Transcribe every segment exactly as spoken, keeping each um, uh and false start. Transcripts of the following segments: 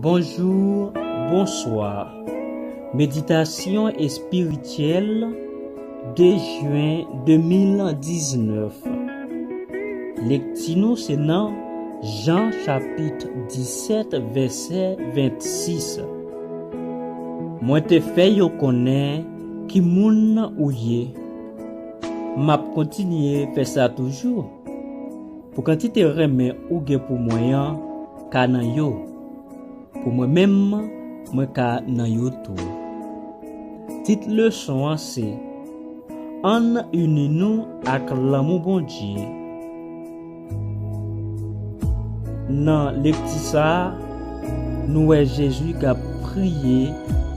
Bonjou, bonswa. Meditasyon espirityèl, de jen de mil diznèf. Lekti nou se nan Jan chapit disèt, vèsè vennsis. Mwen te fè yo konnen ki moun ou ye. M ap kontinye fè sa toujou. Pou kantite renmen ou gen pou mwen an ka nan yo, pou mwen menm, mwen ka nan yo tou. Tit leson an se: Ann ini nou ak lanmou Bondye. Nan lekti sa a, nou wè Jezi k ap priye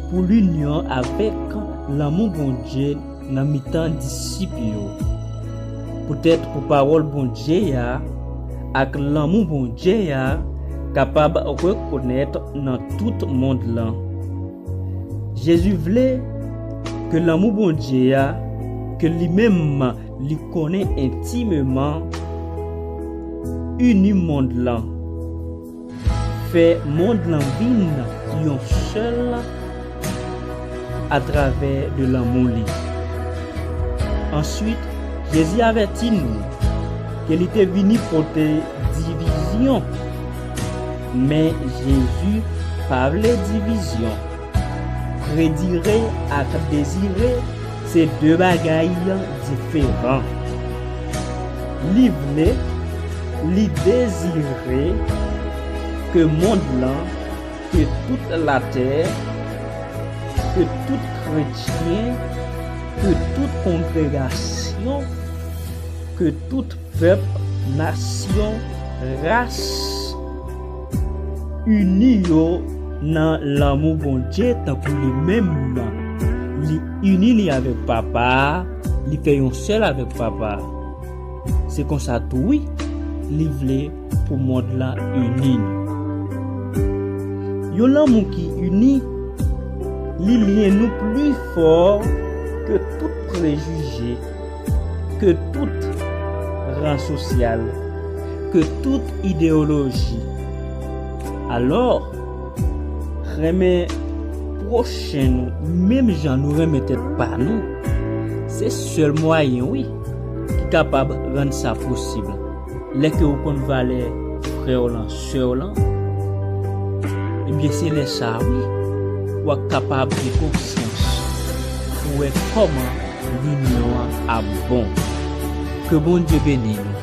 pou linyon avèk lanmou Bondye nan mitan disip yo. Poutèt pou pawòl Bondye a ak lanmou Bondye a kapab rekonèt nan tout mond lan. Jezi vle ke lanmou Bondye a, ke li menm li konnen entimeman, ini mond lan, fè mond lan vin yon sèl atravè de lanmou li. Answit, Jezi avèti nou ke li te vini pote divizyon. Men Jezi pa vle divizyon. Predire ak dezire se de bagay diferan. Li vle, li dezire ke mond lan, ke tout latè, ke tout kretyen, ke tout kongregasyon, ke tout pèp, nasyon, ras, ini yo nan lanmou Bondye tankou li menm li ini li avèk Papa a, li fè yon sèl avèk Papa a. Se konsa tou wi, li vle pou mond lan ini nou. Yon lanmou ki ini, li lyen nou pli fò ke tout prejije, ke tout ran sosyal, ke tout ideyoloji. Alò, renmen pwochen nou menm jan nou renmen tèt pa nou, se sèl mwayen, wi, ki kapab rann sa posib. Lè ke ou konn valè frè w lan, sè w lan, ebyen, se lè sa a, wi, w ap kapab gen konsyans pou wè kòman linyon an ap bon. Ke Bondye beni nou.